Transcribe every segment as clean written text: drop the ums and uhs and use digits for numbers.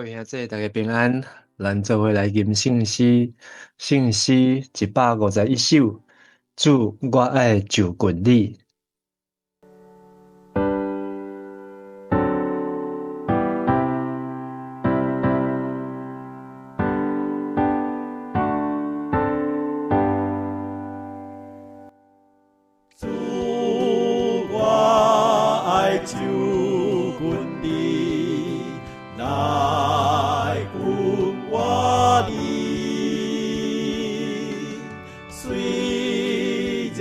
位兄弟，大家平安。咱做伙來吟聖詩，聖詩151首。主，我愛就近你。主，我愛就近你，來近我你。雖然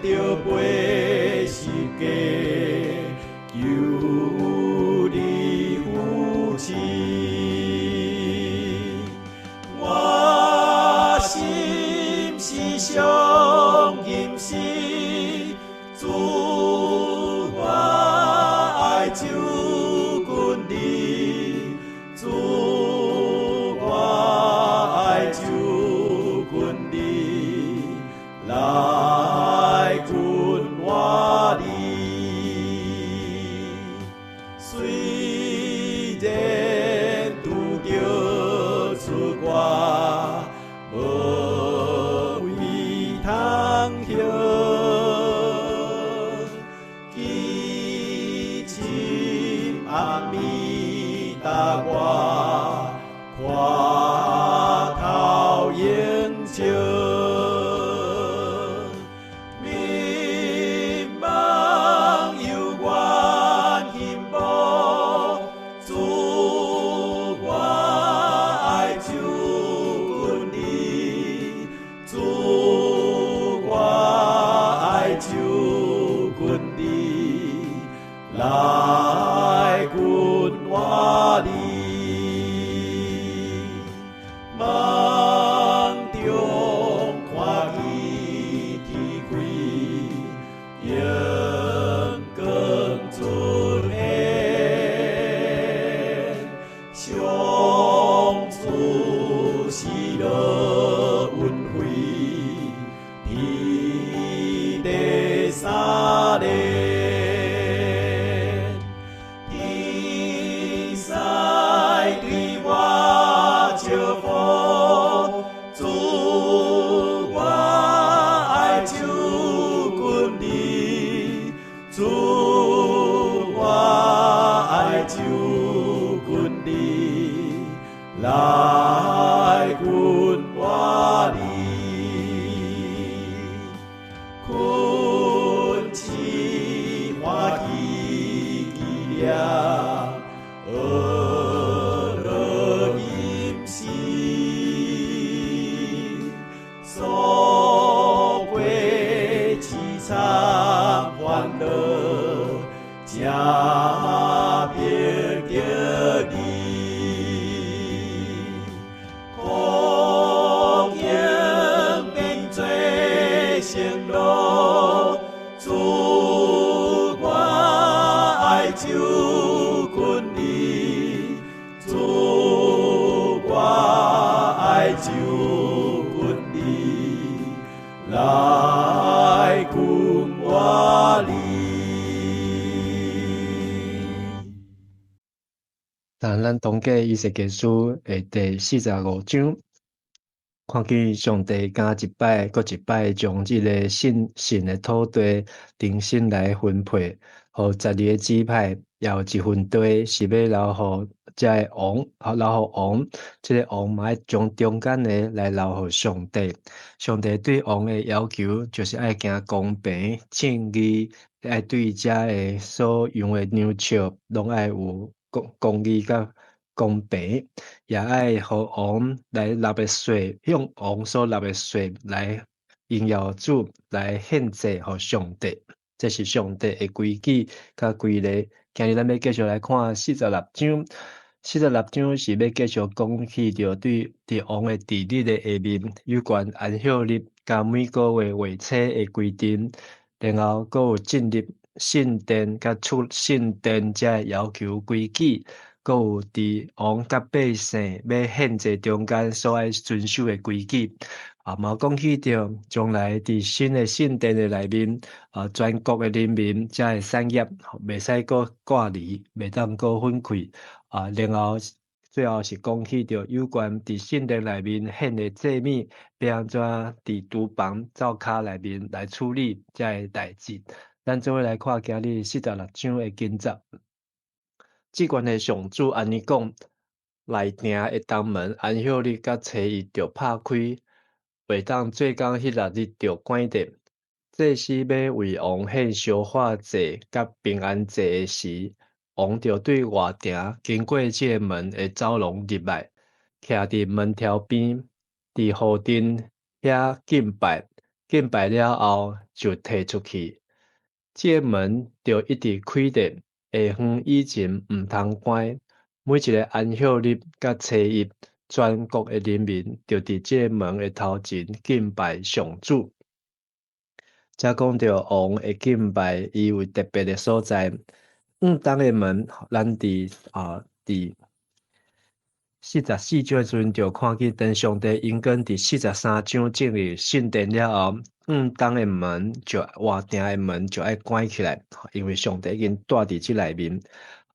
著背十架，求你扶持。我心是上吟詩，主，我愛就近你，主，我愛就近你，來近我你。雖然拄著出外，無位通歇，祈請阿彌達我，看透映照，迷茫猶原興無，主，我愛就近你，主，我愛就近你，來近我你。夢中看見天開，榮光出現，上主喜樂恩惠，天地三連，天使對我祝福，主，我愛就近你，主，我愛就近你，來近我你。困醒歡喜紀念，學樂吟詩，所過淒慘歡樂，才憑著你。苦經變做勝路，主，我愛就近你，主，我愛就近你，來近我你。但咱統計以西結書的第45章，看見上帝敢一擺閣一擺將這個聖神的土地重新來分配，予12個支派，也有一份地是欲留予這个王，留予王，這个王嘛愛將中間的來留予上帝。上帝對王的要求就是愛行公平正義，愛對這个所養的牛畜攏愛有公義佮公平，也愛予王來納的稅，用王所納的稅來榮耀主，來獻祭予上帝。這是上帝的規矩佮規例。今日咱欲繼續來看四十六章，四十六章是欲繼續講起著對佇王的治理的下面，有關安息日佮每個月月初的規定，然後閣有進入聖殿佮出聖殿這个要求規矩，閣有佇王佮百姓欲獻祭中間所愛遵守的規矩。嘛講起著將來佇新的聖殿的內面，全國的人民這个產業袂使閣割離，袂當閣分開。然後最後是講起著有關佇聖殿內面獻的祭物，欲按怎佇廚房灶跤內面來處理這个代誌。咱做伙來看今日46章的經節。至懸的上主按呢講：內埕的東門安息日佮初一著拍開，袂當做工彼六日著關著。祭司欲為王獻燒化祭佮平安祭的時，王著對外埕經過這个門的走廊入來，徛佇門柱邊，佇雨陣遐敬拜，敬拜了後就退出去。這个門著一直開著，下昏以前毋通關。每一个安息日佮初一，全國的人民著佇這个門的頭前敬拜上主。遮講著王會敬拜，伊有特別的所在。向東的門，咱佇44章的時陣就看見，當上帝應允佇43章進入聖殿了後，向東的門就外埕的門就愛關起來，因為上帝已經住佇這內面。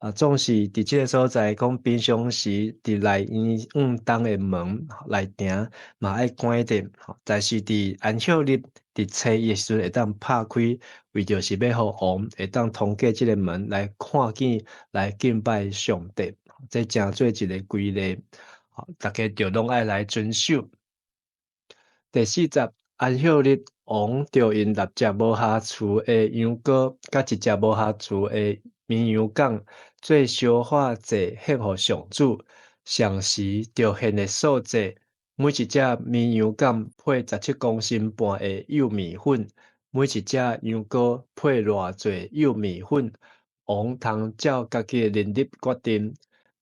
啊，總是佇這个所在講，平常時佇內院向東的門內埕嘛愛關著，但是佇安息日佇初一的時陣會當拍開，為著是欲予王會當通過這个門來看見、來敬拜上帝，這成做一个規例，逐家著攏愛來遵守。第四節，安息日王著用六隻無瑕疵的羊羔，佮一隻無瑕疵的綿羊犅做燒化祭獻予上主，上時著獻的素祭，每一隻綿羊犅配17公升半的幼麵粉，每一隻羊羔配偌濟幼麵粉，王通照家己的能力決定。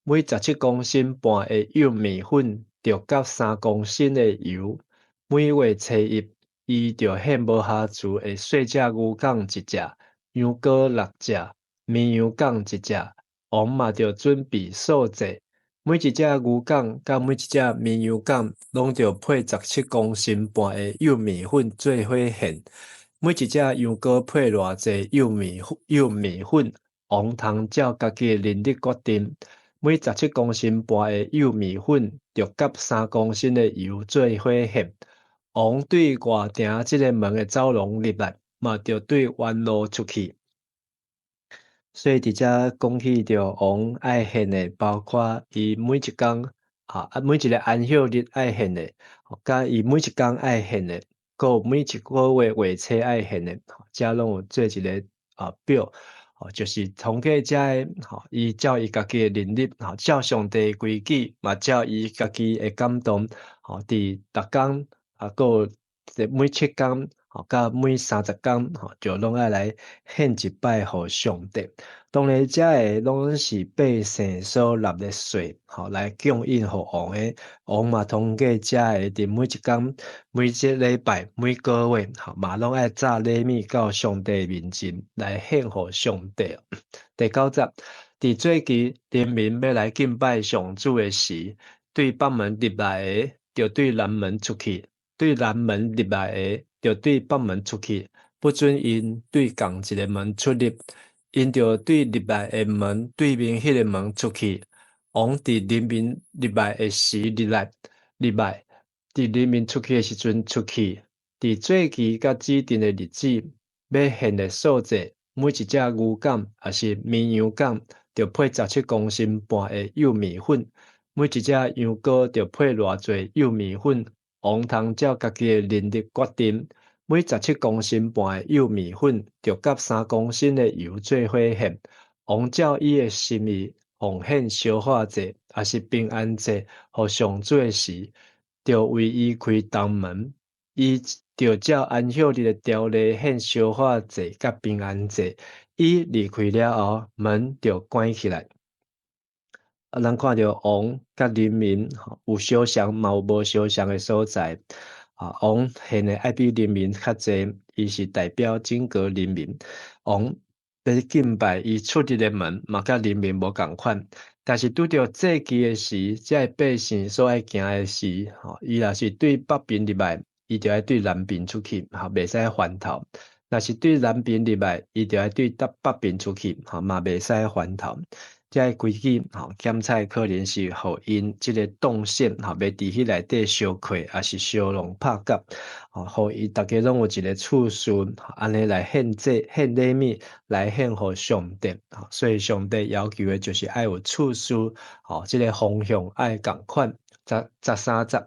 每十七公升半的幼麵粉，著夾3公升的油。每月初一，伊著獻無瑕疵的細隻牛犅一隻，羊羔六隻，綿羊犅一隻。王嘛著準備素祭，每一隻牛犅佮每一隻綿羊犅，攏著配十七公升半的幼麵粉做伙獻。每一隻羊羔配偌濟幼麵粉，王通照家己的能力決定。每十七公升半的幼麵粉，著夾3公升的油做伙獻。王對外埕這个門的走廊入來，嘛著對原路出去。所以佇遮講起著王愛獻的，包括伊每一工啊，每一个安息日愛獻的，佮伊每一工愛獻的，閣有每一个月月初愛獻的，遮攏有做一个表，就是通過遮个，伊照伊家己的能力，照上帝的規矩，嘛照伊家己的感動，佇逐工啊，閣有每7工，佮每30工，就攏愛來獻一擺予上帝。當然，遮个攏是百姓所納的稅，來供應予王的。王嘛通過遮个，佇每一工、每一禮拜、每个月，嘛攏愛紮禮物到上帝面前來獻予上帝。第九節，佇節期人民欲來敬拜上主的時，對北門入來的，著對南門出去；對南門入來的，著對北門出去，不准𪜶對仝一个門出入。𪜶著對入來的門對面彼个門出去。王佇人民入來的時入來，佇人民出去的時陣出去。佇節期佮指定的日子，欲獻的素祭，每一隻牛犅抑是綿羊犅，著配十七公升半的幼麵粉；每一隻羊羔著配偌濟幼麵粉。王通照家己的能力決定，每十七公升半的幼麵粉，著夾3公升的油做伙獻。王照伊的心意奉獻燒化祭，抑是平安祭，予上主的時，著為伊開東門。伊著照安息日的條例獻燒化祭佮平安祭。伊離開了後，門著關起來。啊，咱看著王佮人民有相像，嘛有無相像的所在。啊，王獻的愛比人民較濟，伊是代表整個人民。王欲敬拜伊出入的門，嘛佮人民無仝款。但是拄著節期的時，這个百姓所愛行的時，伊若是對北邊入來，伊就愛對南邊出去，袂使翻頭；若是對南邊入來，伊就愛對北邊出去，嘛袂使翻頭。這个規矩吼，檢採可能是予𪜶這个動線吼，袂佇彼內底相過，抑是相弄拍夾，吼，予伊逐家攏有一个次序，按呢來獻祭、獻禮物，來獻予上帝。所以上帝要求的就是愛有次序，吼，這个方向愛仝款。13節，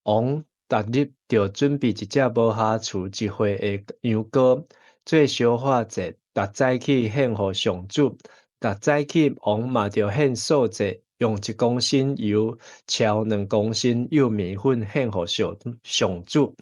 王逐日著準備一隻無瑕疵一歲的羊羔，做燒化祭，逐早起獻予上主。逐早起王嘛著獻素祭，用1公升油澆2公升幼麵粉獻予上主。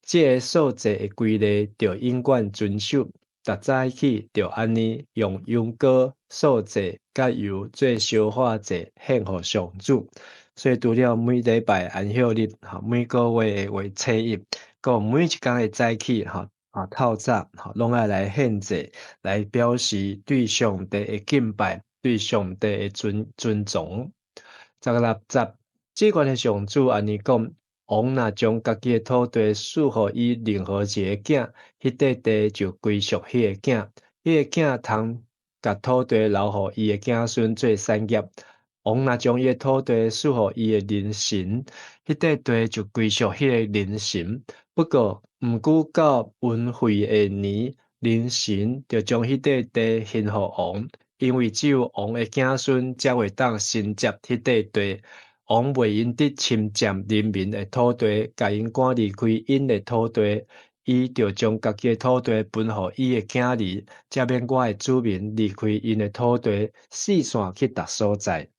這个素祭的規例著永遠遵守。逐早起著按呢，用羊羔素祭佮油做燒化祭獻予上主。所以除了每禮拜安息日，吼，每個月的月初一，閣有每一工的早起，吼，透早，吼，攏愛來獻祭，來表示對上帝的敬拜，對上帝的尊崇。16節，至懸的上主按呢講：王若將家己的土地賜予伊任何一个囝，彼塊地就歸屬彼个囝，彼个囝通共土地留予伊的子孫做產業。王若將伊的土地賜予伊的鄰神，彼塊地就歸屬彼个鄰神。不過，毋久到恩惠的年，鄰神就將彼塊地還予王，因為只有王的子孫才會當承接彼塊地。王袂用得侵佔人民的土地，共𪜶趕離開𪜶的土地，伊就將家己的土地分予伊的囝兒，才免我的子民離開𪜶的土地，四散去逐所在。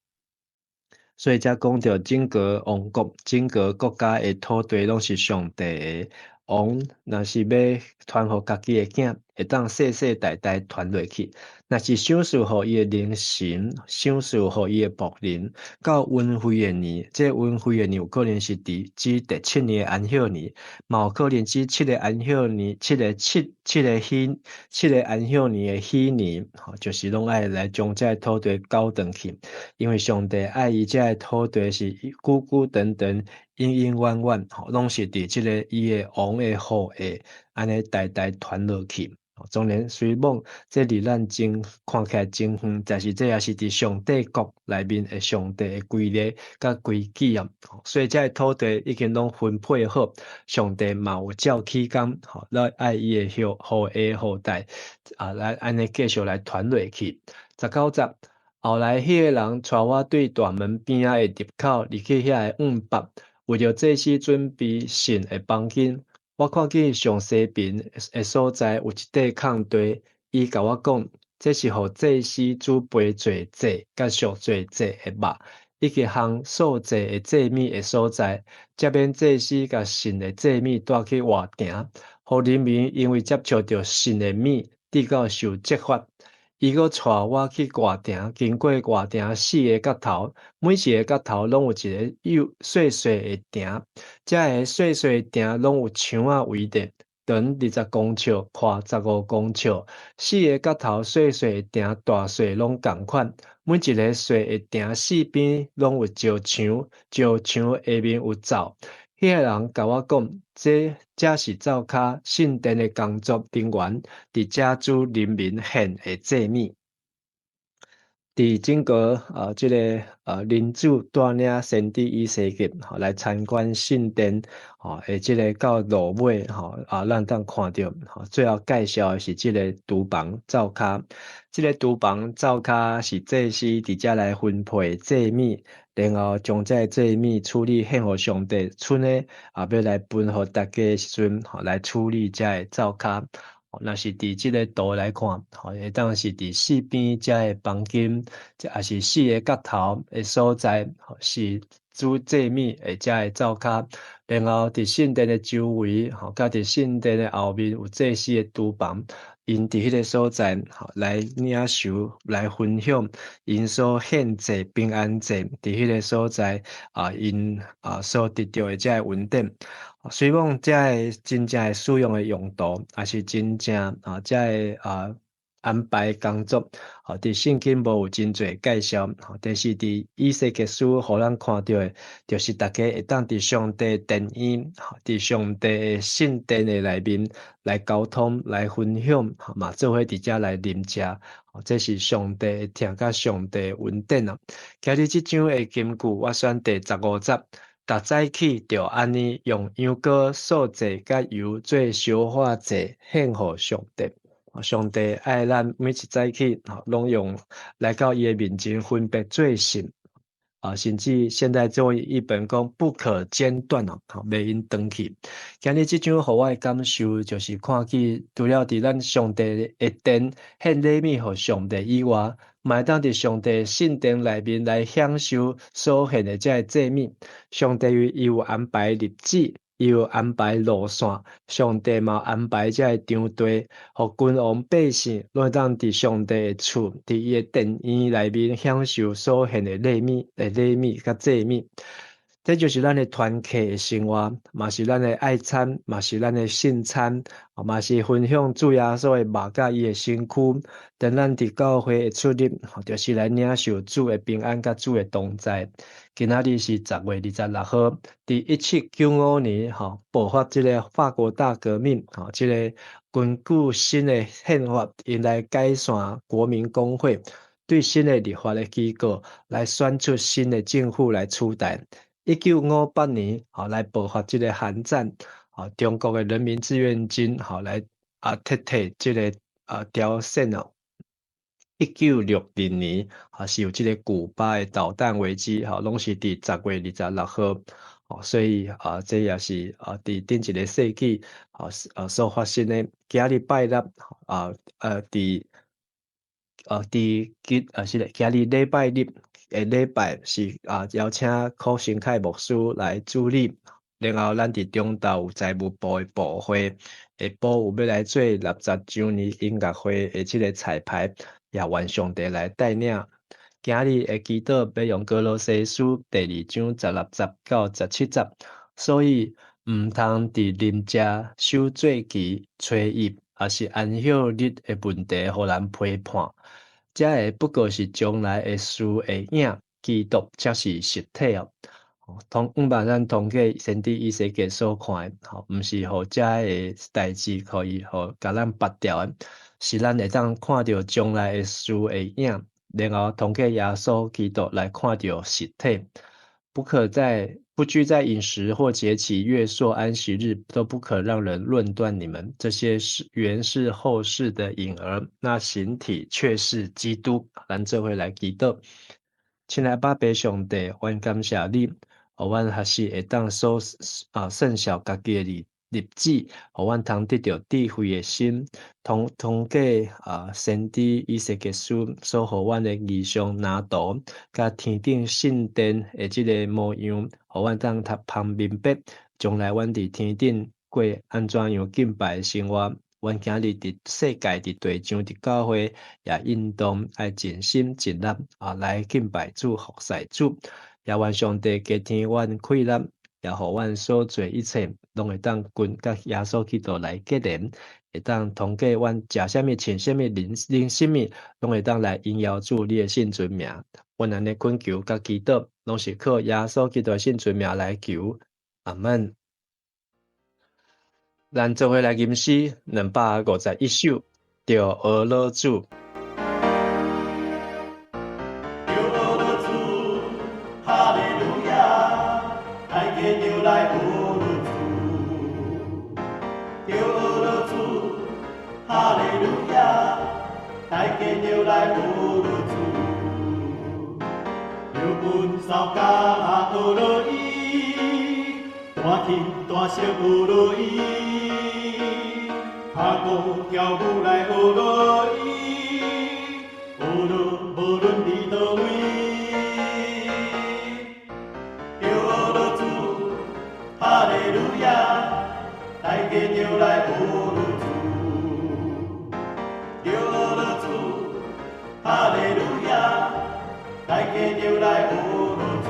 所以才講著整個王國、整個國家的土地攏是上帝的。王若是欲傳予家己的囝，會當世世代代傳落去；若是賞賜予伊的鄰神，賞賜予伊的僕人，到恩惠的年，這個恩惠的年有可能是佇指第七年的安息年，嘛有可能指七个安息年，七个七七个禧七个安息年的禧年，吼，就是攏愛來將這个土地交轉去，因為上帝愛伊這个土地是久久長長、永永遠遠，吼，攏是佇這个伊的王的後裔，按呢代代傳落去。當然，雖罔這離咱真看起來真遠，但是這也是佇上帝國內面的上帝的規例佮規矩啊。所以這个土地已經攏分配好，上帝嘛有照起工，吼，來愛伊的後後裔後代啊，來按呢繼續來傳落去。19節，後來彼个人帶我對大門邊仔的入口入去遐个往北，為著祭司準備聖的房間。我看見上西爿的所在有一塊空地，伊共我講，這是予祭司煮賠罪祭佮贖罪祭的肉，以及烘素祭的祭物的所在，才免祭司共聖的祭物帶去外埕，予人民因為接觸著聖的物，致到受責罰。伊閣帶我去外埕，經過外埕四个角頭，每一个角頭攏有一个幼細細的埕，這个細細的埕攏有牆仔圍著，長20公尺，寬15公尺。四个角頭細細的埕大細攏仝款，每一个細的埕四邊攏有石牆，石牆下面有灶。彼个人共我講，這是灶跤聖殿的工作人員佇遮煮人民獻的祭物。佇整個這个領主帶領先知以西結吼來參觀聖殿吼，的這个到落尾吼啊，咱當看著吼，最後介紹的是這个廚房灶跤。這个廚房灶跤是祭司佇遮來分配祭物，然後將這个祭物處理獻予上帝，賰呢啊欲來分予大家的時陣，吼來處理這个灶跤。若是佇這个圖來看，吼，會當是佇四邊這个房間，抑是四个角頭的所在，是煮祭物的這个灶跤。然後佇聖殿的周圍，吼，佮佇聖殿的後面有祭司的廚房，𪜶佇彼个所在，吼，來領受、來分享𪜶所獻祭平安祭，佇彼个所在啊，𪜶啊所得著的這个恩典。雖罔這个真正的使用的用途，抑是真正啊這个啊安排工作，吼，佇聖經無有真濟介紹，吼，但是佇以西結書予咱看著的，就是大家會當佇上帝殿院，佇上帝的聖殿的內面來溝通、來分享，嘛做伙佇遮來啉食，這是上帝的疼佮上帝的恩典啊！今日這章的金句，我選第15節。逐早起著按呢用羊羔素祭佮油做燒化祭獻予上帝。上帝愛咱每一早起，攏用來到伊的面前分別做聖。啊，甚至現在做譯本講不可間斷哦，袂用斷去。今日這章予我的感受，就是看見除了佇咱上帝的殿獻禮物予上帝以外，嘛會當佇上帝聖殿內面來享受所獻的這个祭物。上帝伊有安排日子，伊有安排路線，上帝嘛安排這个場地，予君王百姓攏會當佇上帝的厝，佇伊的殿院內面享受所獻的禮物佮祭物。這就是咱的團契的生活，嘛是咱的愛餐，嘛是咱的聖餐，嘛是分享主耶穌的肉佮伊的身軀。當咱佇教會的出入，就是來領受主的平安佮主的同在。今仔日是10月26號，佇1795年，爆發這个法國大革命，這个根據新的憲法，𪜶來解散國民公會，對新的立法的機構來選出新的政府來取代。1958年，來爆發這个韓戰，中國的人民志願軍，來撤退這个朝鮮哦。1960年，是有這个古巴的導彈危機，攏是佇10月26號，所以啊，這也是佇頂一个世紀，所發生的。今日拜六，佇今是咧，今日禮拜日的禮拜是邀請柯新凱牧師來主禮，然後咱佇中晝有財務部的部會，下晡有欲來做60週年音樂會的這个彩排，也願上帝來帶領。今日的祈禱欲用歌羅西書第二章16節到17節，所以毋通佇啉食、守節期、初一，抑是安息日的問題，予人批判。這个不過是將來的事的影，基督才是實體哦。通毋捌咱通過先知以西結所看的，毋是予這个代誌可以予共咱拔掉的，是咱會當看著將來的事的影，然後通過耶穌基督來看著實體。不可在不拘在飲食或節期、月朔、安息日，都不可讓人論斷你們。這些是原是後事的影兒，那形體卻是基督。咱做伙來祈禱，親愛阿爸上帝，阮感謝你，予阮學習會當所算數家己的日子，予阮通得著智慧的心，通過先知以西結書所予阮的異象藍圖，佮天頂聖殿的這个模樣，予阮當較通明白，將來阮佇天頂過按怎樣敬拜的生活。阮今日佇世界、佇地上、佇教會，也應當愛盡心盡力來敬拜主、服侍主。也願上帝加添阮氣力，也予阮所做一切，攏會當跟佮耶穌基督來結連，會當通過阮食啥物、穿啥物、啉啥物，攏會當來榮耀主你的聖尊名。阮按呢懇求佮祈禱，攏是靠耶穌基督的聖尊名來求。阿門。咱做伙來吟詩251首，著學樂主。著學樂主，哈利路亞，大家著來學樂主。著學樂主，哈利路亞，大家著來學樂主。著阮嗽甲學樂伊，彈琴彈瑟學樂伊，拍鼓跳舞來學樂伊，學樂無論佇佗位。著學樂主，哈利路亞，大家著來學樂主。著學樂主，哈利路亞，大家著來學樂主。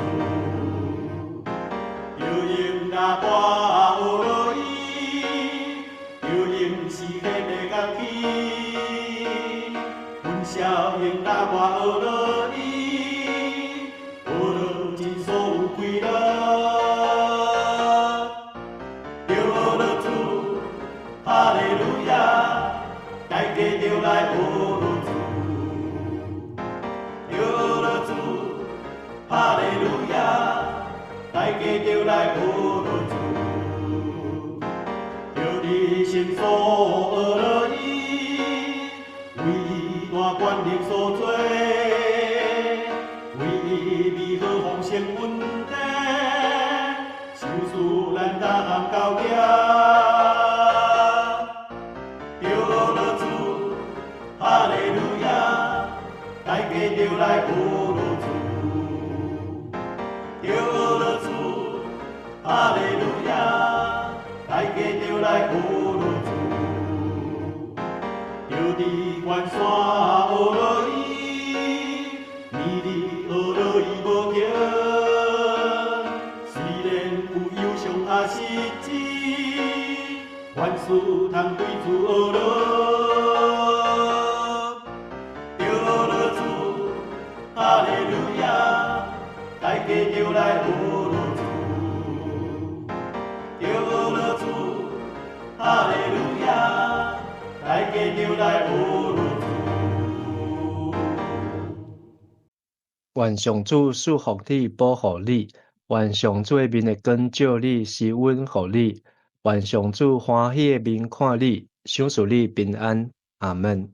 著用喇叭學樂伊，著用絲弦的樂器，阮痟用喇叭學樂伊，學樂真所有快樂。著學樂主，哈利路亞，大家著來學樂主。著來學主，著佇聖所學伊，為大權力所做，為美好豐盛穩定，賞賜咱逐項交行。著學主，哈利路亞，大家著來學主，著學主，哈利路亞，大家著來學主，著佇關山學伊，年年學伊無停，雖然有憂傷也失志，凡事通對主學樂。著學主，哈利路亞，大家著來學主，著學主，哈利路亞，大家著來學主。願上主賜福你，保護你；願上主的面會光照你，施恩予你；願上主歡喜的面看你，賞賜你平安。阿門。